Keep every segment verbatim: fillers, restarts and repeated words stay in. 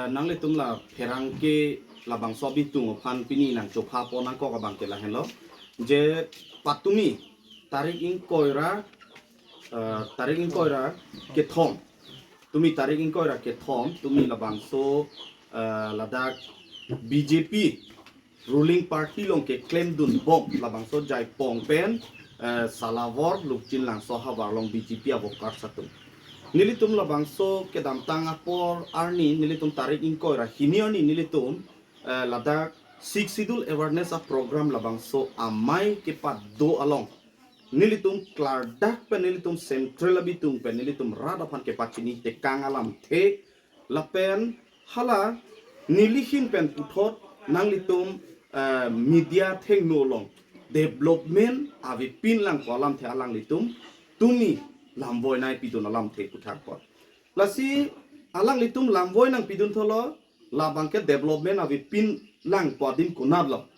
Nanglitum la pherangke labangso abitung aphan pini nangchopha pon nangkok abang ke lahenlo. Je patumi tarik ingkoi ra, eh, tarik ingkoi ra kethom. Tumi tarik ingkoi ra kethom, tumi labangso, eh, ladak B J P ruling party along keklemdun bom labangso Jaipong pen, eh, Salawar Lukchin Langso havar along B J P a-workers atum. Nelitum labangso kedamtang apor arni nelitum tarik ingkoi ra hini arni nelitum, eh, ladak Sixth Schedule awareness a-program labangso amei kepado along nelitum klardak pen nelitum central abitung pen nelitum rat aphan kepachini tekang alamthe lapen hala nelihin pen puthot nanglitum, eh, media thengno along development avepin lang ko alamthe alanglitum tumi lamvoi nangpidun alamthe puthak ko. Lasi alanglitum lamvoi nangpidun thotlo, labang ke development avepin lang ko adim konatlo.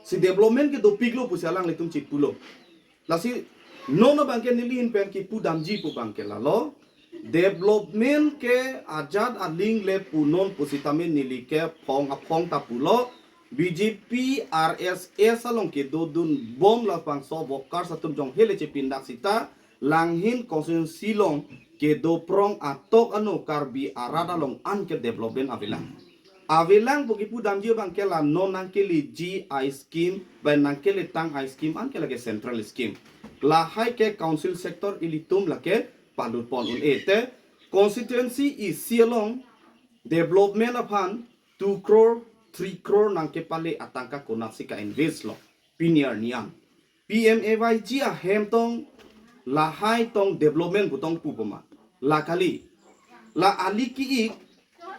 Si development ke dopiklo pusi alanglitum chipulo. Lasi non abang ke nelihin pen kipu damji pu abang ke lalo. Development ke ajat aling le punon pusitame neli ke phong aphong ta pulo. B J P R S S along kedodun bom labangso workers atum jong hele chepindak sita langhin constituency along kedo prong atok ano Karbi arat along an ke development avelang. Avelang pu kipu damji abang ke la non nangkeleji a-scheme, bai nangkeletang a-scheme an ke lake central scheme. Lahai ke council sector ilitum lake palut pon un-e te constituency isi along development aphan two crore, three crore nangkepale atangka konatsi ka-invest lo pini arni an. P M A Y G ahem tong lahai tong development pu tong pu poma. La kali. La ali ki-ik,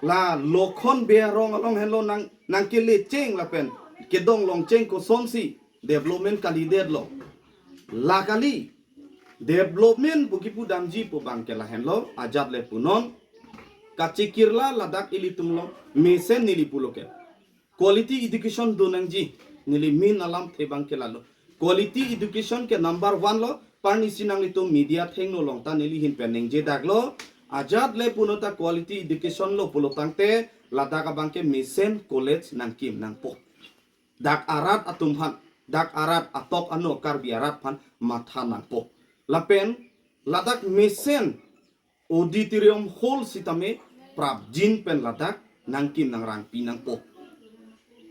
la Lokhon Bey arong along henlo nang, nangkele cheng lapen kedong long cheng kosonsi development kalidetlo. La kali. Development pu kipu damji pu abang ke lahenlo, ajat le punon. Kachikirla ladak ilitum along mesen neli pulo ke. Quality education do nangji, neli main alamthe abang ke lalo. Quality education ke number one lo, parnisi nanglitum media thengno along ta nelihin pen ningje daklo. Ajat le punon ta quality education lo pulo tangte, ladak abang ke mesen college nangkim nangpo. Dak arat atum aphan, dak arat atok ano Karbi arat aphan matha nangpo. Lapen, ladak mesen auditorium hall sitame prapjin pen ladak nangkim nangrangpi nangpo.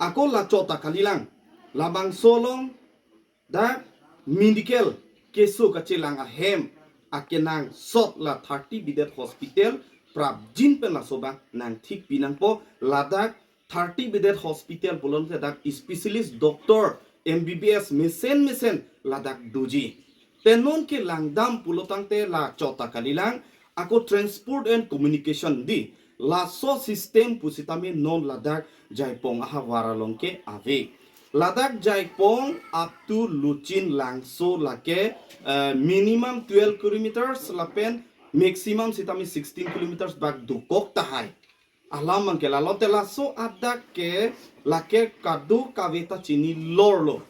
Ako la chot ta kalilang, labangso along dak medical keso kachelang ahem akenangsot la thirty bedded hospital prapjin pen laso abang nangthikpi nangpo. Ladak thirty bedded hospital pulo tangte dak specialist doctor M B B S mesen mesen ladak doji. Te non ke langdam pulo tangte la chot ta kalilang, ako transport and communication di. Laso system pusitame non ladak Jaipong ahavar along ke ave. Ladak Jaipong up to Luchin Langso lake, eh, minimum twelve kilometers lapen maximum sitame sixteen kilometers bak dokok tahai. Alam abang ke lalo te laso adak ke lake kadokave ta chinilorlo.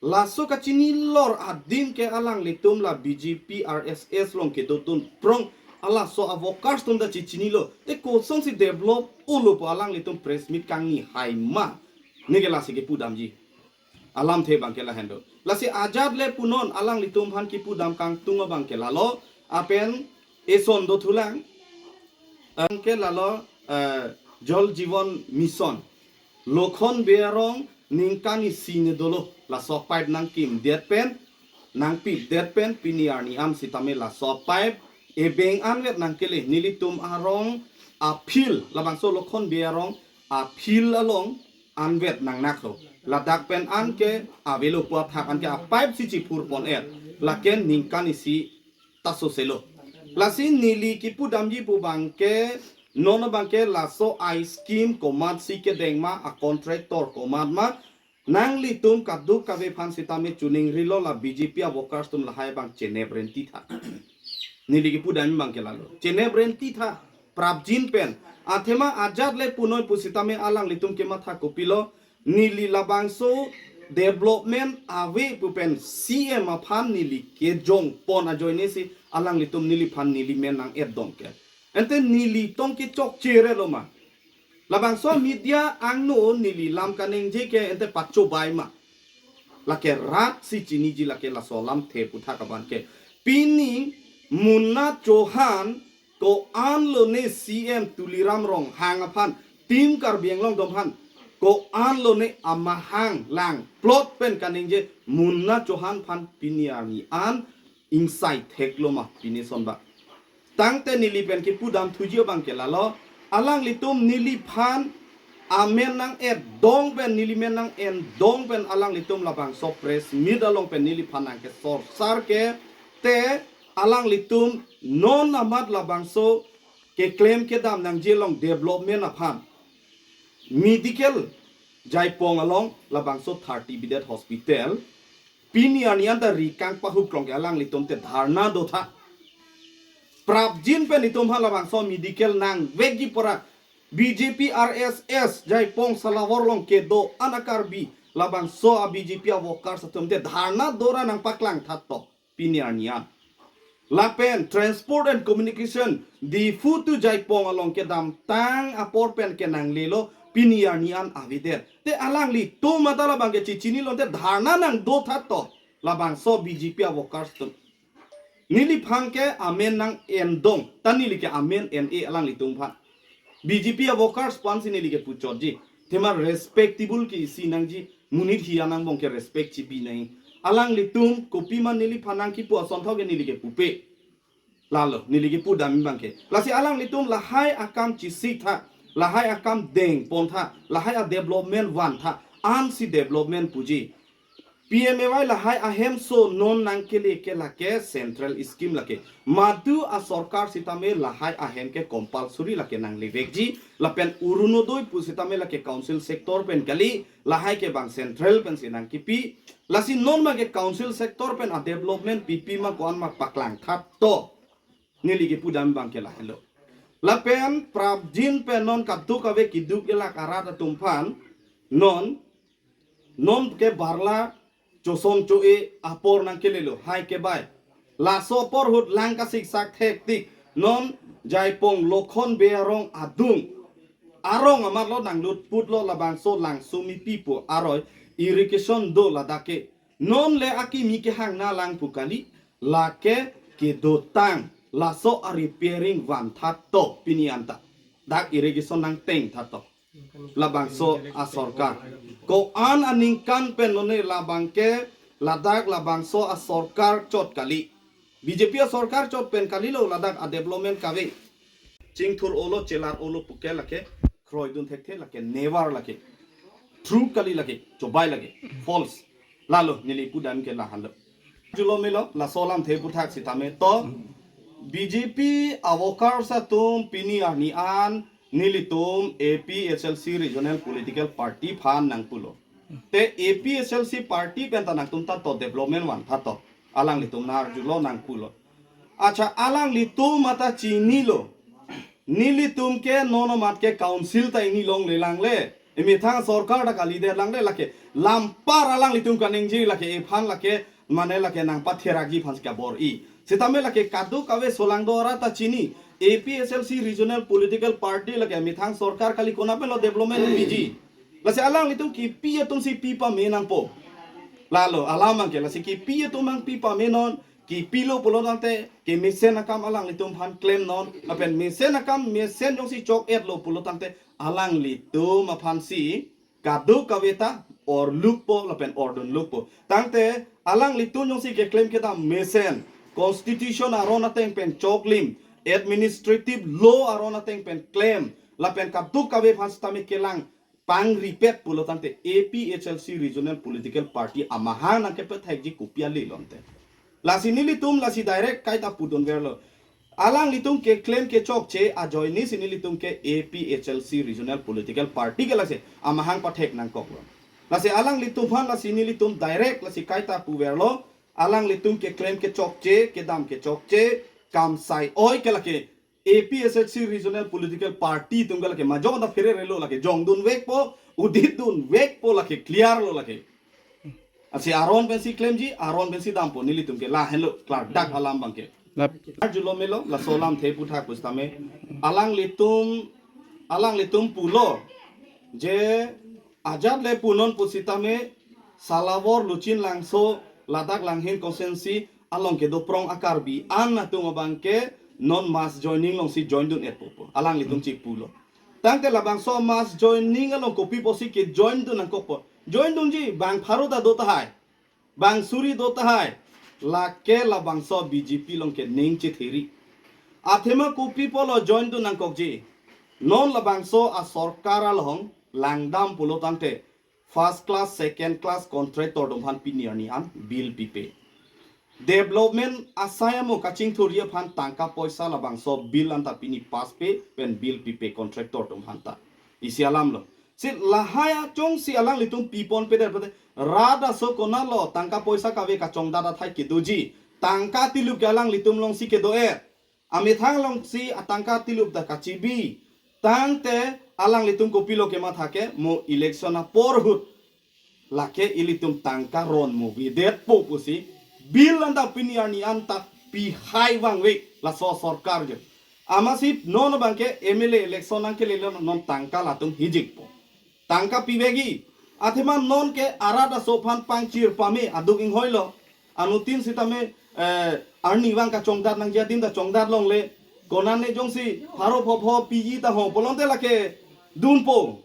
Laso kachinilor adim ke alanglitum la B J P R S S along kedodun prong alaso a-workers atum ta chichinilo. Te kosonsi develop-olo pu alanglitum press meet kangni hai ma? Neke lasi kipu damji. Alamthe abang ke lahen do. Lasi ajat le punon alanglitum aphan kipu dam kangtung abang ke lalo. Apen eson dothulang. Abang ke lalo, eh, Jal Jeevan Mission. Lokhon Bey arong ningkan isi ne dolo. Laso pipe nangkimdet pen, nangpipdet pen, pini arni an sitame laso pipe ebeng anvet nangkele, nelitum arong a-field, labangso Lokhon Bey arong a-field along anvet nangnaklo. Ladak pen an ke avelo pu aphak an ke a-pipe si chiphur pon-et. Lake ningkan isi ta soselo. Lasi neli kipu damji pu abang ke, non abang ke laso a-scheme komatsi kedeng ma, a-contractor komat ma, nanglitum kadokave aphan sitame chuning rilo, la B J P a-workers atum lahai abang chenep renti tha. Neli kipu damji abang ke lalo. Chenep renti tha. Prapjin pen. Athema ajat le punoi pusitame alanglitum kematha kopilo. Neli labangso development ave pu pen C M aphan neli kejong pon ajoine si alanglitum neliphan neli men nang-etdom ke. Ante neli tong kechokche re lo ma. Labangso media angno neli lam kaningje ke ente pachobai ma. Lake rat si chiniji lake laso lamthe aputhak abang ke. Pini Munna Chauhan ko-an lone C M Tuliram Ronghang aphan, Team Karbi Anglong atum aphan ko-an lone amahang langplot pen kaningje Munna Chauhan aphan pini arni an ingsai theklo ma pini ason abang. Tangte neli pen kipudam thuji abang ke lalo, alanglitum neliphan amen nang-edong pen, neli men nang-edong pen alanglitum labangso press meet along pen neliphan nangkesorsar ke, te alanglitum non amat labangso keklem kedam nangji along development aphan, medical Jaipong along labangso thirty bedded hospital pini arni anta ri kangpahup klong ke alanglitum te dharna dotha. Prapjin pen itum ha labangso medical nangvekji pora B J P R S S Jaipong Salawar along kedo-an a-Karbi labangso a-B J P a-workers atum te dharna dora nangpaklang thatto pini arni an. Lapen Transport and Communication, Diphu to Jaipong along kedamtang apor pen ke nanglelo pini arni an avedet. Te alanglitum mata labang ke chichinilo te dharna nangdo thatto labangso B J P a-workers atum. Neliphan ke amen nang-edong, ta neli ke amen en-e alanglitum aphan. B J P a-workers aphan si neli ke puchotji. Athema respectable ke isi nangji, monit hiya angbong ke respect chibi nang. Alanglitum kopima neliphan nangkipu asonthot ke neli ke pupe. Lalo, neli kipudam abang ke. Lasi alanglitum lahai akam chisik tha, lahai akam dengpon tha, lahai a-development van tha, ansi development puji. P M A Y lahai ahemso non nangkele ke lake central scheme lake. Madu a-sorkar sitame lahai ahem ke compulsory lake nanglevekji, lapen Orunodoi pu sitame lake council sector pen kali, lahai ke bang central pensi nangkipi. Lasi non abang ke council sector pen a-development pipi ma ko-an ma paklang thatto. Neli kipudam abang ke lahelo. Lapen prapjin pen non kadokave keduk elak arat atum aphan non, non ke barla chosom cho-e apor nangkelelo, hai kebai. Laso apor ahut lang kasiksak thektik non Jaipong Lokhon Bey arong adung arong amatlo nanglutputlo labangso Langsomipi pu aroi irrigation do ladak ke. Non le akimi kehang na lang pu kali, lake kedotang laso a-repairing van thatto pini anta. Dak irrigation nangteng thatto labangso a-sorkar. Ko-an aningkan pen lone labang ke ladak labangso a-sorkar chot kali. B J P a-sorkar chot pen kalilo ladak a-development kave. Chingthur-olo, chelar-olo puke lake kroidun thekthe lake, never lake. True kali lake, chobai lake, false. Lalo, neli pudam ke lahenlo. Arjulo melo, laso lamthe aputhak sitame to. B J P a-workers atum pini arni an nelitum A P H L C Regional Political Party aphan nangpulo. Te A P H L C party pen ta nangtum ta to development van thatto. Alanglitum nang-arjulo nangpulo. Acha alanglitum mata chinilo. Nelitum ke non amat ke council ta ingni longle langle. Emethang sorkar ta kalidet langle lake. Lampar alanglitum kaningje lake ephan lake mane lake nangpatherakji aphan si kabor-i. Sitame lake kadokave solangdo arat ta chini. A P H L C Regional Political Party lake emethang sorkar kali, konat penlo development piji. Lasi alanglitum kipi atum si pi pame nangpo. Lalo, alam abang ke lasi kipi atum nangpi pame non, kipilo pulo tangte, kemesen akam alanglitum aphan klem non, lapen mesen akam, mesen jongsi chok-etlo pulo tangte, alanglitum aphan si, kadokave ta, orlukpo, lapen ordunlukpo. Tangte, alanglitum jongsi keklem kedam mesen, constitution aron ateng pen choklim, administrative law aron ateng pen klem, lapen kadokave aphan sitame kelang, pangripet pulo tangte A P H L C Regional Political Party amahang nangkepethekji kopi ale lonte. Lasi nelitum lasi direct kaita pudunverlo. Alanglitum keklem kechokche ajoine si nelitum ke A P H L C Regional Political Party ke lasi amahang pathek nangkoklo. Lasi alanglitum aphan lasi nelitum direct lasi kaita puverlo. Alanglitum keklem kechokche, kedam kechokche, kam sai-oi ke lake A P H L C Regional Political Party atum ke lake majok ta phererelo lake jongdunvekpo, uditdunvekpo lake clear lo lake. Lasi aron pensi klemji, aron pensi dampo nelitum ke lahenlo klardak alam abang ke. Lap. Arjulo melo, laso lamthe aputhak pusitame. Alanglitum alanglitum pulo je ajat le punon pusitame Salawar, Luchin Langso, ladak Langhin constituency along kedo prong a-Karbi an atum abangke non mass joining alongsi join dun-etpo pu alanglitum chipulo. Tangte labangso mass joining along kopi pusi ke join dun nangkokpo? Join dunji, bang pharo ta do tahai, bang suri do tahai. Lake labangso B J P along ke ning chetheri. Athema kopi pulo join dun nangkokji? Non labangso asorkar along langdam pulo tangte first class, second class contractor atum aphan pini arni an bill pipe. Development asai amo kachingthurji aphan tangka poisa labangso bill anta pini pass-pe pen bill pipe contractor atum aphanta. Isi alamlo. Si lahai achongsi alanglitum piponpedet pute, rat aso konatlo tangka poisa kave kachongdat athai kedoji? Tangka tilup ke alanglitum alongsi kedo-et. Amethang alongsi atangka tilup ta kachibi. Tangte alanglitum kopilo kematha ke, mo election apor ahut lake ilitum tangka ron mo avedetpo pusi bill anta pini arni anta pihai vangve laso sorkar jo. Amatsi non abangke M L A election nangkelelo, non tangka latum hijikpo. Tangka pivekji. Athema non ke arat aso aphan pangchir pame aduk inghoilo. Anuttin sitame, eh, arnivang kachongdat nangji adim ta chongdat longle. Konane jongsi pharo phopho piji ta ho pulote lake dunpo.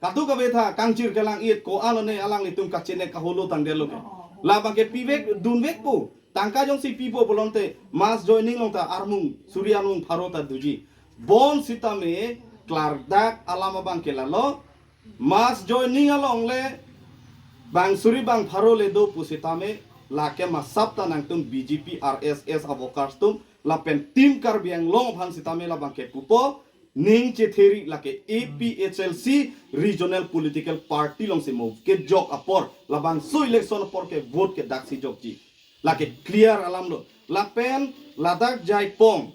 Kadokave tha kangchir kelang-it ko-an lone alanglitum kachene kaholo tangdetlo ke. Labangke pivek dunvekpo. Tangka jongsi pipo pulote mass joining along ta armung suri armung pharo ta doji. Bonsitame klardak alam abangke lalo. Mass joining along le bang suri bang pharo le do pusitame, lake masap ta nangtum B J P R S S a-workers atum lapen Team Karbi Anglong aphan sitame labangke pupo, ning chetheri lake A P H L C regional political party alongsi mo kejok apor, labangso election apor ke vote ke daksi jokji. Lake clear alamlo. Lapen ladak Jaipong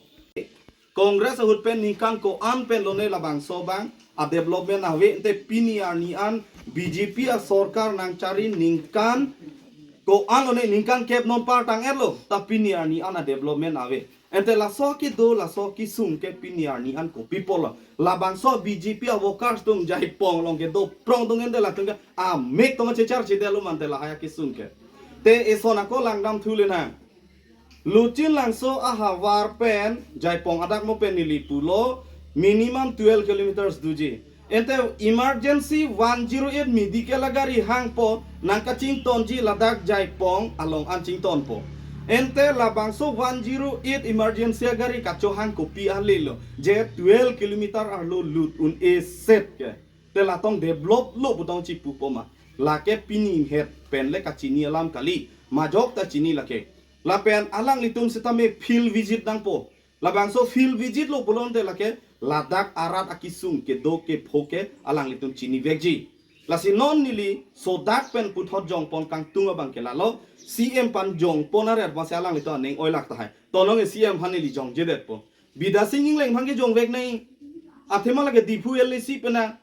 Congress ahut pen ningkan ko-an pen lone labangso abang a-development ave, ante pini arni an B J P asorkar nangchari ningkan ko-an lone, ningkan kep non par tang-etlo, ta pini arni an a-development ave. Ante laso kedo, laso kesung ke pini arni an kopi pulo? Labangso B J P a-workers atum Jaipong along kedo prong atum ante latum ke amek tong chechar chedetlo mante lahai akesung ke. Te eson ako langdam thule nang. Luchin Langso ahavar pen Jaipong adak mo pen neli pulo, minimum twelve kilometers doji. Ante emergency one zero eight medical agari hangpo, nangkachingtonji ladak Jaipong along an chingtonpo. Ante labangso one zero eight emergency agari kachohang kopi ale lo, je twelve kilometer arlo lut un-e set ke. Te latong develop lo putong chipupo ma? Lake pini het pen le kachini alam kali, majok ta chini lake. Lapen alanglitum sitame field visit nangpo. Labangso field visit lo pulote lake ladak arat akesung kedo kepho ke alanglitum chinivekji. Lasi non neli sodak pen puthot jongpon kangtung abangke lalo, C M aphan jongpon aret masi alanglitum aning oilak tahai. Tonong e C M aphan neli jongjedetpo. Bidya Sing Engleng aphan ke jongvek nai. Athema lake Diphu L A C pen na.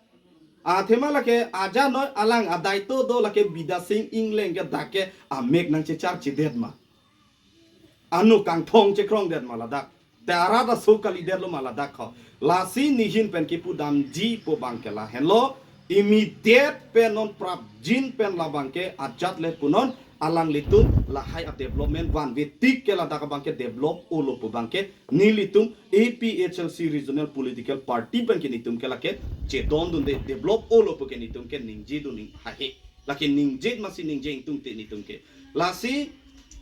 Athema lake aja noi alang adaito do lake Bidya Sing Engleng ke dak ke amek nangchechar chedet ma? Ano kangthong chekrongdet ma ladak? Te arat aso kalidetlo ma ladak ho? Lasi nehin pen kipudamji pu abangke lahenlo. Immediate pen non prapjin pen labangke ajat le punon, alanglitum lahai a-development vanve tik ke ladak abangke develop-olo pu abangke nelitum A P H L C Regional Political Party pen ke netum ke lake chedondunde, develop-olo pu ke netum ke ningjedun ning hahe. Lake ningje masi ningje ingtungte netum ke. Lasi,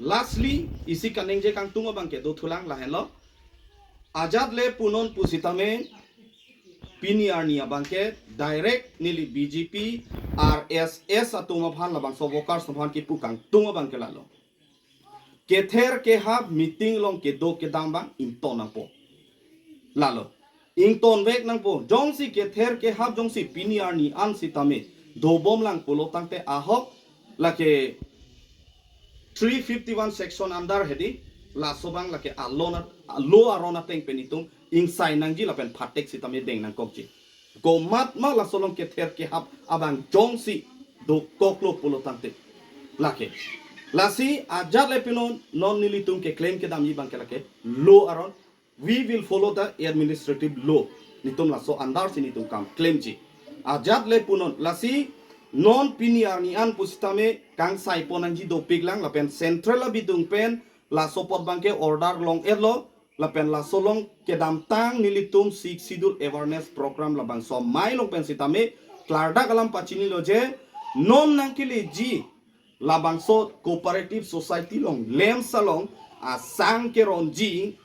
lastly, isi kaningje kangtung abangke dothulang lahenlo. Ajat le punon pusitame pini arni abangke direct neli B J P R S S atum aphan labangso workers aphan kipu kangtung abangke lalo. Kether kehap meeting along kedo kedam abang ington nangpo. Lalo. Ingtonvek nangpo. Jongsi kether kehap jongsi pini arni an sitame dobomlang pulo tangte ahok lake three fifty-one section under hedi, laso abang lake alon at-, alo aron ateng pen itum ingsai nangji lapen phatek sitame deng nangkokji. Komatma laso along kether kehap abang jongsi dokoklo pulo tangte. Lake. Lasi ajat le punon non nelitum ke claim kedamji abangke lake law aron. We will follow the administrative law. Netum laso andar si netum kam klemji. Ajat le punon, lasi non pini arni an pusitame kangsai pon nangji dopik lang, lapen central abidung pen laso apot abangke order long-etlo, lapen laso along kedamtang nelitum Sixth Schedule awareness program labangso amei along pen sitame klardak alam pachinilo je non nangkeleji labangso cooperative society along, LAMPS along asang keronji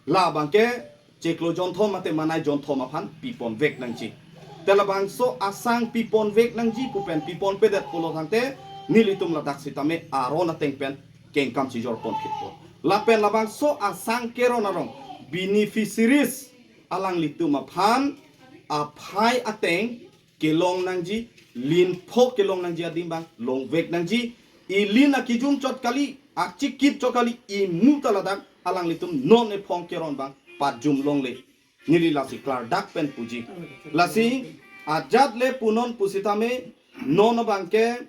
labangke chiklo jonthom mate manai jonthom aphan piponvek nangji. Te labangso asang piponvek nangji pu pen piponpedet pulo tangte nelitum ladak sitame aron ateng pen kengkam chijor pon khitpo. Lapen labangso asang keron arong beneficiaries alanglitum aphan aphai ateng kelong nangji, lin pho kelong nangji adim abang longvek nangji. Ilin akijum chot kali, achikip chot kali, imu ta ladak alanglitum non ephong keron abang pajum longle. Neli lasi klardak pen puji. Lasi ajat le punon pusitame non abangke,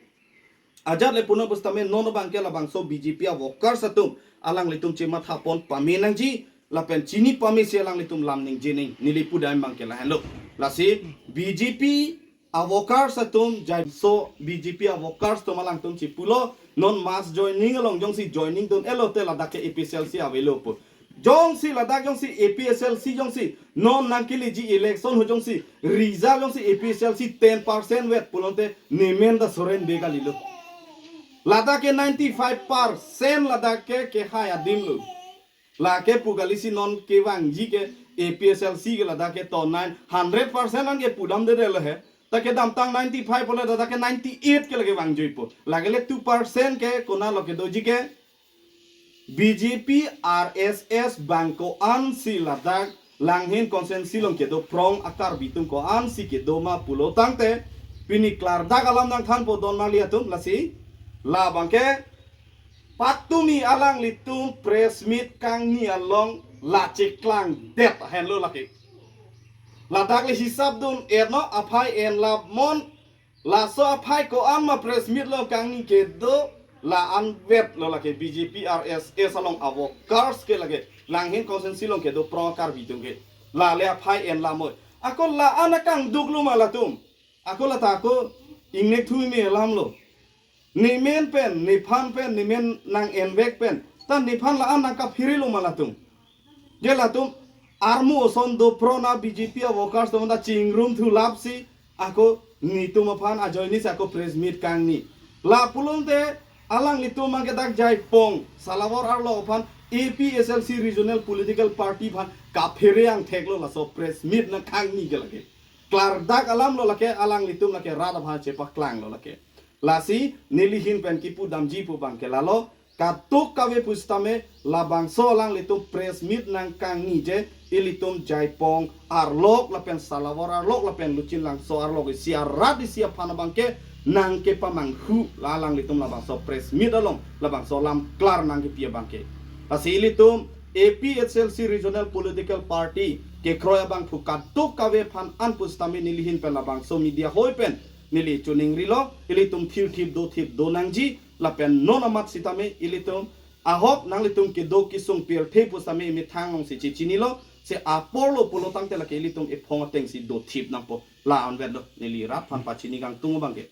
ajat le punon pusitame non abangke labangso B J P a-workers atum alanglitum chematha pon pame nangji, lapen chini pame si alanglitum lam ningje nang, neli pudam abangke lahenlo. Lasi B J P a-workers atum jai so B J P a-workers atum alangtum chipulo, non mass joining along jongsi joining dun-etlo te ladak ke A P H L C avelo pu. Jongsi ladak jongsi A P H L C jongsi non nangkeleji election ahut jongsi result jongsi A P H L C ten percent vet pulote nemen ta soren be kalilo. Ladak ke ninety-five percent ladak ke kehai adim lo. Lake pu kali si non kevangji ke A P H L C ke ladak ke to nine hundred percent an ke pudamdedetlo he. Ta kedamtang ninety-five pule ladak ke ninety-eight ke lake vangjuipo. Lake le two percent ke konatlo kedoji ke B J P R S S abang ko-an si ladak Langhin constituency along kedo prong a-Karbi atum ko-an si kedo ma pulo tangte pini klardak alam nangthanpo don mali atum lasi labangke patumi alanglitum press meet kangni along la cheklangdet ahenlo lake. Ladak le hisap dun-etnon aphai enlap mon, laso aphai ko-an ma press meet along kangni kedo la-an vetlo lake B J P R S S along a-workers ke lake Langhin constituency along kedo prong Karbi atum ke. La le aphai enlap mo. Ako la-an akangduklo ma latum. Ako lata ako ingnek thu me alamlo. Nemen pen, nephan pen, nemen nang-envek pen. Ta nephan la-an nangkapherelo ma latum. Je latum armu oson do prong a-B J P a-workers atum ta chingrum thu lapsi ako netum aphan ajoine si ako press meet kangni. La pulote alanglitum abangke dak Jaipong Salawar arlo aphan A P H L C regional political party aphan kaphere angtheklo laso press meet nangkangni ke lake. Klardak alamlo lake alanglitum lake rat aphan chepaklanglo lake. Lasi neli ahin pen kipudamji pu abangke lalo, kadokave pusitame labangso alanglitum press meet nangkangni je ilitum Jaipong arlok lapen Salawar arlok lapen Luchinlangso arlok isi arat isi aphan abangke nangkepamanghu la alanglitum labangso press meet along labangso alam klar nangkepi abangke. Lasi ilitum A P H L C regional political party kekroi abangphu kadokave aphan an pusitame neli ahin pen labangso media ahoi pen neli choningrilo, ilitum thirthip dothip do nangji, lapen non amat sitame ilitum ahok nanglitum kedo kesung pirthe pusitame emethang along si chechinilo, si aporlo pulo tangte lake ilitum ephong ateng si dothip nangpo, la-an vetlo, neli rat aphan pachini kangtung abangke.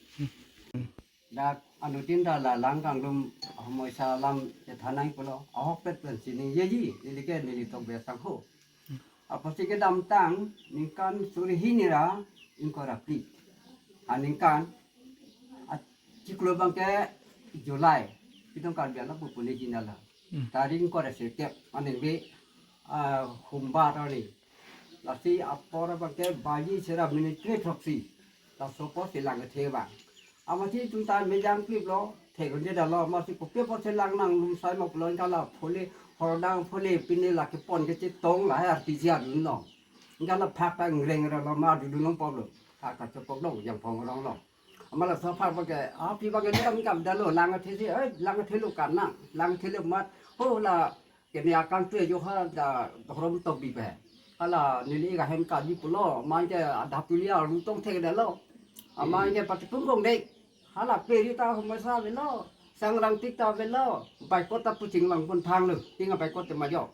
Dak anuttin ta la lang kangrum homoisa alam chethan nang pulo, ahokpet pen chiningjeji, neli ke neli tok besang ho. Apotsi kedamtang ningkan suri hini ra ingkoi ra phli aningkan, a, chiklo abangke July, itum Karbi alam pupune jinala. Hmm. Tarik ingkoi ra sirkep aningve, a, humba tani. Lasi apor abangke baji sera minit kre throksi. Laso apotsi lang kethe abang. Amatsi itum ta mejang kliplo, theklong jedetlo, amatsi kopi apotsi lang nanglum sai ma pulo, ingkala phole, hordang phole, pine lake pon kechetong lahai arti jiar dun no. Ingkala phak ta ngreng ra lo ma dudun long pop lo. Phak ta chepok dong, Jaipong arong lo. Amat laso aphak abangke, a, pi abangke dam kam detlo, lang kethe si, eh, lang kethelo kanang, lang kethelo mat, ho la, kene akangtui ajo ha da dhorom tokbi pe. Hala neli ik ahem kali pulo, amat ke adap tuli arlu tong thekdetlo. Amat ke patipung kong dek. Hala peri ta homoisa avelo, sangrang tik ta avelo, baikot ta puching lang pun thanglo, ting a baikot te majok.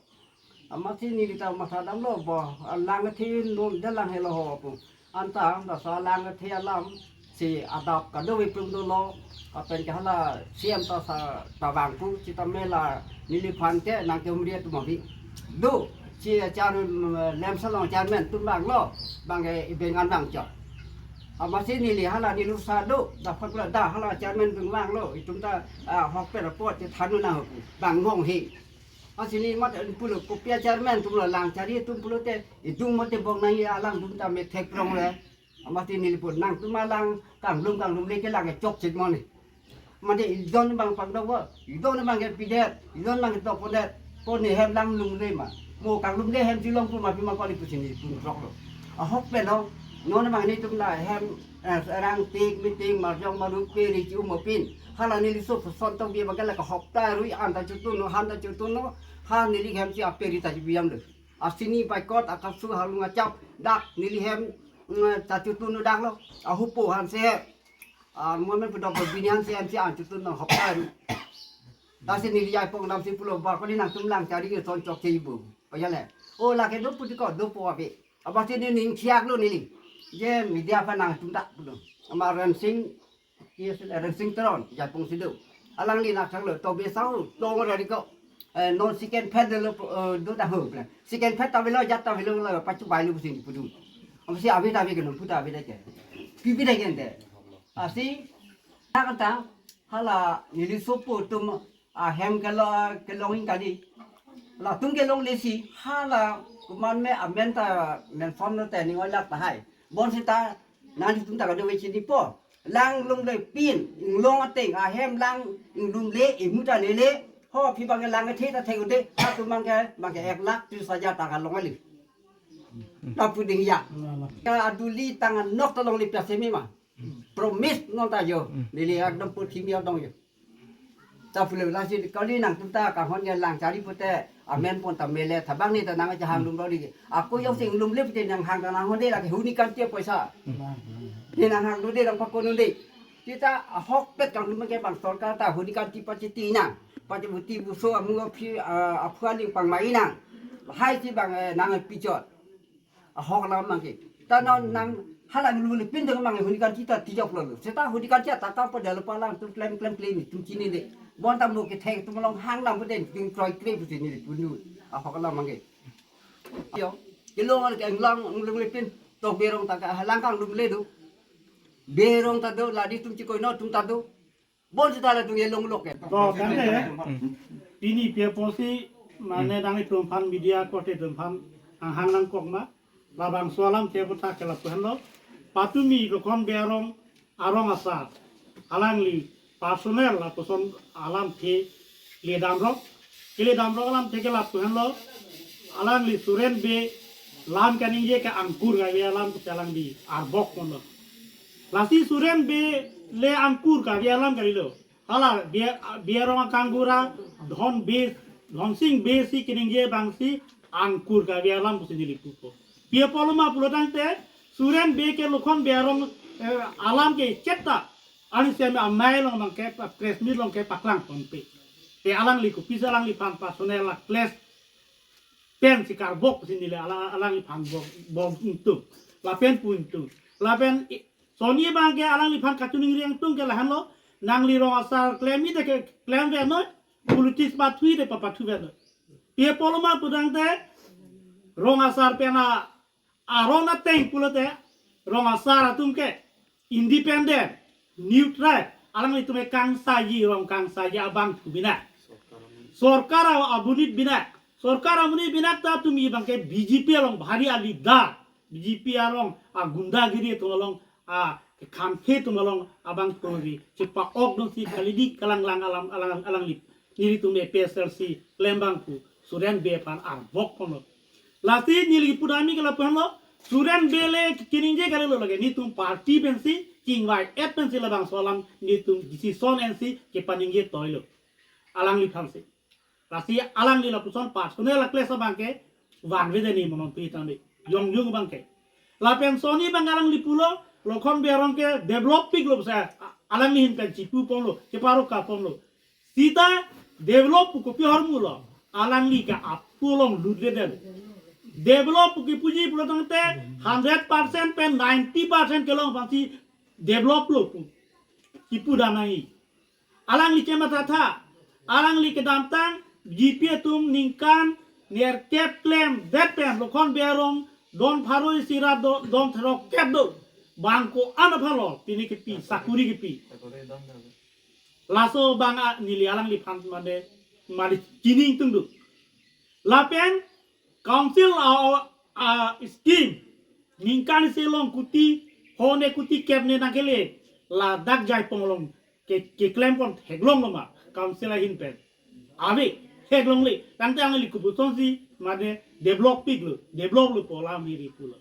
Amatsi neli ta matha damlo bo, alang athe non de lang helo ho pu. Anta, anta sa alang athe alam si adap kadokave prum dolo, lapen ke hala C M ta sa ta vangpo, sitame la neliphan ke nangkehumri atum avi. Do, si chairman, Lemsa along chairman atum vanglo, bang ke ibengan vangchot. Amatsi neli hala neli sa do, dapat pula da hala chairman atum vanglo, itum ta, ah, hokpet apot si than nang pu, bang ngong he. Ansi neli mat pulo kopi a chairman atum lo lang chari atum pulote, idung mate bong nang ya alangtum ta methek prong le. Amatsi neli pu nangtum alang kanglum kanglumle kelang chokchit moni. Mate idon bang pangdok wo, idon bang ke pidet, idon bang ke tok pondet, pon ne hem lang lumle ma. Mo kanglumle hem chilong pu ma pima koli pusi neli pun kroklo. Ahokpet lo, non bang netum la hem, eh, rang tik meeting marjong maru peri chi umopin. Hala neli so son tong bi bang ke la ka hopta rui anta chutun no, hanta chutun no, ha neli hem chi aperi ta chi biam lo. Asini baikot akasu halung achap dak neli hem, mm, ta chutun no dak lo. Ahupo han se he. Ah, mo men pedok bini han se hem si an chutun no hopta rui. Lasi neli jaipong damsi pulo ba koli nangtum lang chari ke son chokche ibu. Pajale. O lake do puti ko do po abe. Amatsi neli ning thiak lo neli. Je media aphan nangtum dak pulo. Ama Rensing, yes, Rensing Teron, jaipong si do. Alangli nangthang lo, to be sau, to ngora di ko. Eh, non second pad lo, eh, do ta ho, plan. Second pad ta velo, jat ta velo, lo, pachu bai lo pusi pudu. Amatsi avi ta avi ke non, puta avi ta ke. Pipi ta ke ente. Ansi, ta kata, hala, neli sopo atum, ahem kelo, kelong in kali. Latum kelongle si, hala, kuman me amen ta, mention lo te ning olak ta hai. Bonsita, nangtum ta kado ve chini po. Lang lumle pin, inglong ateng, ahem lang, inglumle, imu ta lele. Ho, phi bang ke lang athe ta thek ude, ha tu bang ke, bang ke ek lakh tris hajar ta kalong ali. Ta pu ding ya. Ka aduli tang anok ta longle pya semi ma. Promise non ta jo. Neli ekdom pu thimi adong jo. Ta pule lasi kali nangtum ta kanghon ya lang chari pute amen pon ta mele thabang ni ta nang jahang lum rodi. Ako yo sing lumle pute nanghang ta nanghon de lake huni kan tia poisa. Ni nanghang lo de lang pakon de. Sita ahokpet kanglum ke bang sorkar ta huni kan ti pachiti nang. Pachibuti buso amu aphi, ah, aphu aling pangmai nang. Hai si bang, eh, nang pichot. Ahok alam mang ke. Ta non nang hala ngulu le pin dong mang huni kan chita tijok lo. Seta huni kan chita ta pa dal pa lang tum klem klem klem ni tum chini le. Bon tam lo ke thek tum long hang lam den tum kroi kre pusi ni le punu. Ahok alam mang ke. Yo. Kelong ke englang ngulu le pin tok berong ta ka halang kang lum le do. Berong ta do ladi tum chikoi no tum ta do. Bonsita latum ye longlok ke. To, tangte, pini pi apotsi, mane nangtum aphan media korte atum aphan, ang hang nangkok ma, labangso alam ke puthot ke lapu henlo, patumi Lokhon Bey arong, arong asar, alangli, personal lapuson alam ke, le damrok, kele damrok alam ke lapu henlo, alangli Suren Bey, lam kaningje ke angkur kave alam ke alangli, arbok kono. Lasi Suren Bey le angkur kave alam kalilo. Hala Bey, Bey arong akangbura Dhon Bey, Dhon Sing Bey si kaningje abangsi angkur kave alam pusi neli pupo. Pi apotlo ma pulo tangte Suren Bey ke Lokhon Bey arong, eh, alam ke chetta. Ani seme amei along abang ke press meet along ke paklang ponpe. Te alangli kopisi alangliphan personal la clash pensi karbok pusi neli ala-, alangliphan bok, bok ingtung. Lapen pu ingtung. Lapen i-, sonni abang ke alangliphan kachiningri ingtung ke lahenlo, nangli rong asar klem-i de ke klem vek noi, politics pathu-i de papathu vek noi. Pi apotlo ma pu tangte, rong asar pen a arong ateng pulote, rong asar atum ke, independent, neutral, alanglitum ke kangsaji, rong kangsaji abang thu binak. Sorkar a-, abunit binak. Sorkar abunit binak ta tumi abang ke B J P along bhari a leader. B J P along agundagiri atum along, a khamkhe atum along abang tori. Chepa-ok dun si kalidi kalanglang alam, alang, alangli. Nelitum A P H L C klem abang pu Suren Bey aphan arbok kono. Lasi neli pudami ke lapu henlo, Suren Bey le kaningje kalilo lake, netum party pensi, chingvai-et pensi labangso alam, netum decision ensi, kepaningje toilo. Alangliphansi. Lasi alangli lapuson personal la clash abang ke, vanve de ni monon pi tangde. Yong yung abang ke. Lapen sonni abang alangli pulo, Lokhon Bey arong ke develop piklo sa, a-, alangli hin kan chipu ponlo, cheparo ka ponlo. Sita develop pu kopi ahormu lo. Alangli ke apulong lutledet. Develop pu kipuji pulo tangte hundred percent pen ninety percent kelong aphansi develop lo pu kipu damnangji. Alangli chemathatha, alangli kedamtang G P atum ningkan nerkep klemdet pen Lokhon Bey arong don pharo isi ra do, don throkkep do. Bang ko-an aphanlo pini kipi, sakuri kipi. Laso abang a, neli alangliphan mane, mane chini ingtung do. Lapen council a, a, scheme ningkan isi along kuti hone kuti kep ne nangkele, ladak Jaipong along ke, keklempon theklonglo ma council ahin pen? Ave, theklongle. Tangte alangli kopusonsi mane develop piklo, develop lo pu alam hiri pulo.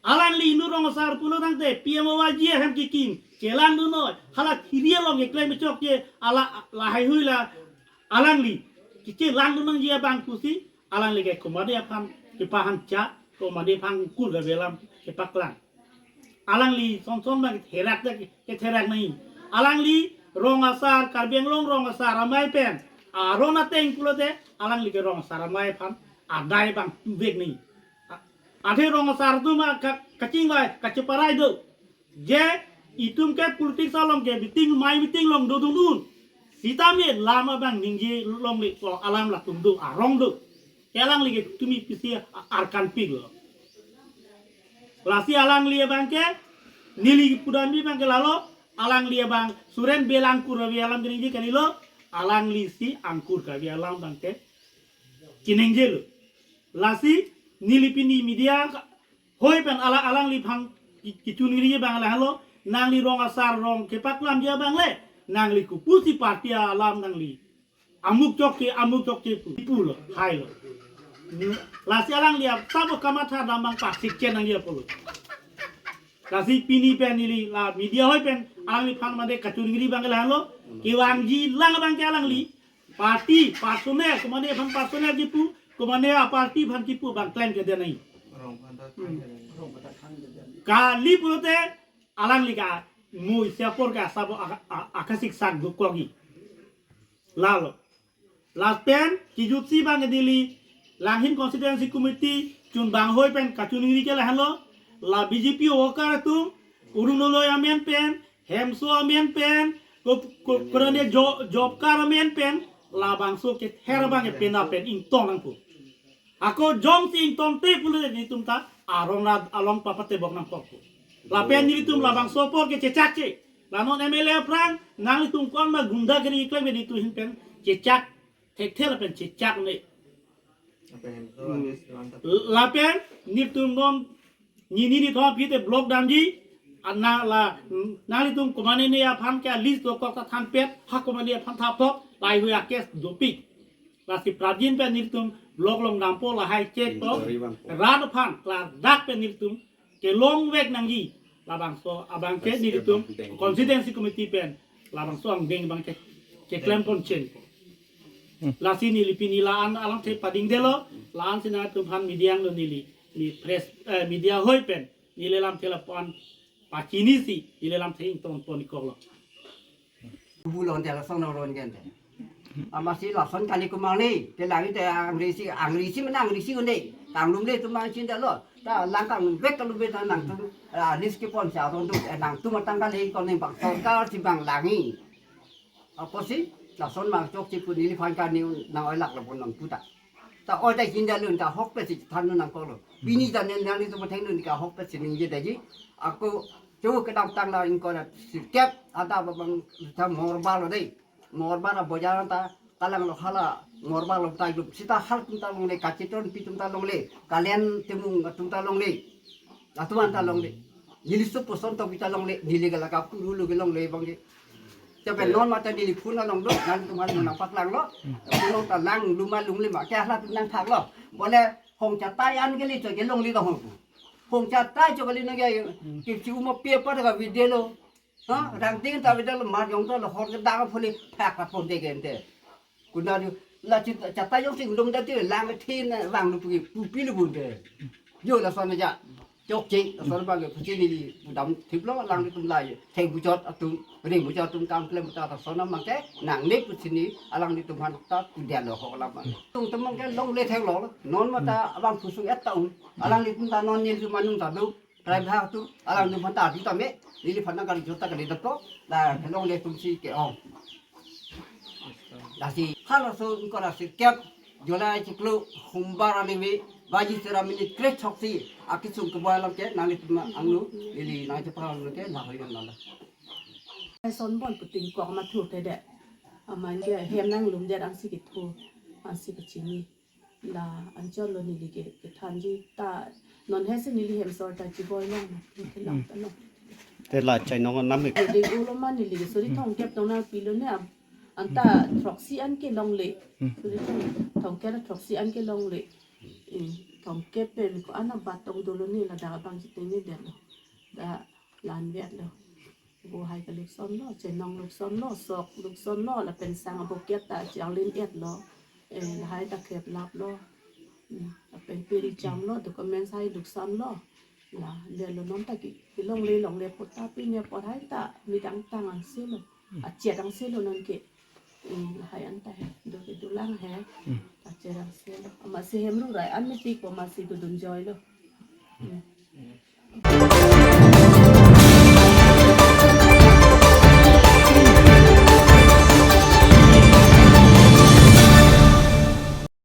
Alangli inut rong asar pulo tangte P M O Y G ahem kikim, chelangdun noi, hala thiri along keklem chokche, ala lahaihui la alangli kechelangdun nangji abang pusi, alangli ke komatne aphan kepahancha, komatne aphan kur kabe alam kepaklang. Alangli sonson abang ketherak dak, ketherak nai. Alangli rong asar, Karbi Anglong rong asar amei pen aron ateng pulote, alangli ke rong asar amei aphan adai abang tuvek nai. A-, athe rong asar atum ka, kachingvai, kacheparai do. Je itum ke politics along ke meeting, amei meeting along dodun un. Sitame lam abang ningje longle, ko alam latum do, arong do. Ke alangli ke tumi pisi a-, arkan piklo. Lasi alangli abang ke, neli pudamji abang ke lalo, alangli abang Suren Bey la angkur kabe alam keningje kalilo, alangli si angkur kabe alam abang ke keningje lo. Lasi neli pini media ka, hoi pen ala, alangliphan ki, kechoningri abang lahelo, nangli rong asar rong kepaklamji abang le, nangli kopusi party alam nangli amuk chokche, amuk chokche pu, pulo, hailo. Lasi alangli ap sabo kamatha dam abang pasik chen nangji apotlo. Lasi pini pen neli la media hoi pen alangliphan mane kechoningri abang lahelo, kevangji lang abang ke alangli party personal, komatne aphan personal kipu, komatne a party aphan kipu abang klemkledet nai. Kali pulote alangli ke mui isi apor ke asabo aka, a, akasik sak dukokji. Lalo. Lapen kejutsi abang ke neli Langhin Constituency Committee chunbang hoi pen kachoningri ke lahelo, la B J P worker atum, Orunodoi amen pen, Hemso amen pen, ko, ko, korane jo, job card amen pen, labangso kether abang ke pena pen ingtong nangpo. Ako jongsi ingtongte pulote nelitum ta aron rat along papatebok nangkokpo. Lapen nelitum labangso apor ke chechakche. La non M L A aphrang nanglitum ko-an ma gundagiri keklem nelitum ahin pen chechak, thekthe lapen chechak ne. Lapen nelitum non nini nithom aphi te block damji, ana la, nanglitum komatne aphan ke list dokok ta thanpet, ha komatne aphan thapthok, lahaihui a case dopik. Lasi prapjin pen nelitum block along dampo, lahai check po, rat aphan klardak pen nelitum kelongvek nangji. Labangso abang ke nelitum constituency committee pen labangso angdeng abang ke keklempon chen. Lasi neli pini la-an alamthe padingdetlo, la-ansi nangtumphan media angno neli, neli press, eh, media hoi pen neli lamthe lapu-an pachinisi neli lamthe ingtonpon ikoklo. Bulon te lason aron gente. Amatsi lason kali kumang ni, te langit te angrisi, angrisi mana angrisi unde. Kanglumle atum mang chin dalo. Ta lang kanglumvek kalumvek ta nangtum, ah, list kepon si aron tu, eh, nangtum atang kali kon ni bang sorkar si bang langi. Apotsi, lason mang chokche pu neliphan kani nang-oi lak lapon nangputa. Ta oi ta hinda lun ta hokpet si than nangkoklo. Pini ta nen nanglitum athengno neli ke hokpet si ningjedetji. Ako cho kedamtang la ingkoi ra sirkep ada abang ta Morbar lo dei. Morbar abojar ta kalanglo hala Morbar lo ta idup. Sita hal atum ta longle, kachetongpi atum ta longle, kalen temung atum ta longle. Latum anta longle. Neli sup puson tokpi ta longle, neli ke la kapuru lo ke longle abang ke. Chapen non mata neli phone along do, nangtumphan nangpaklanglo. Phone along ta lang luma lungle ma, ke halatum nangthaklo. Bole hong chatai an kali cho ke longle dong hong. Hong chatai cho kali nang ke, kipsi uma paper ka video lo. Ha, rangting ta video lo, mar jong to lo, hor ke dang phone, phak ka phone de gente. Kuna du, la chi chatai jong sing dong da ti lang thin, lang lu pu, pupi lu bunde. Yo lason aja. Chokche, lason abang ke pusi neli pudam thiplo, alanglitum la theng buchot atum, ring buchot atum kam klem ta lason abang ke nangne pusi neli alanglitum aphan ta pudetlo ho alam abang. Tung temang ke longle theklo, non mata abang pusung et ta un, alanglitum ta non nelitum anung ta do, private atum, alanglitum aphan ta adu tame, neliphan nang kali jota kali daplo, la longle atum si ke-ong. Lasi halaso ingkoi ra sirkep July chiklo Humbar arni baji sera minit kre-throksi akesung keboi alam ke nanglitum angno neli nangchepang alam ke lahai nang lala. Eson bon puting kok mathu te de. Aman ke hem nanglumdet ansi kethu, ansi kechini. La anchot lo neli ke kethanji ta non he si neli hem sor ta chiboi long na, neli lang ta long. Te la chainong anam ik. Ding ulo ma neli ke suri thongkep tong nangpilo ne am. Anta throksi an ke longle. Hmm. Suri thong, thongkep throksi an ke longle. Hmm, thongkep pen ko-an abat tong dolo ne ladak abang chiteng ne detlo. Da la-an vetlo. Bo hai ke lukson lo, chainong lukson lo, sok lukson lo, lapen sang aboket ta changlen etlo. Eh, lahai ta kheplaplo. Hmm, lapen peri chamlo, documents hai lukson lo. La, le lo non ta ki, kelongle longle pota pine apor hai ta midang tang angse lo. Achet angse lo non ke. Hmm, lahai an ta he, do ke dolang he. Hmm. Achet angse lo. Amatsi hem rungrai an mati ko amatsi dodun joi lo. Hmm.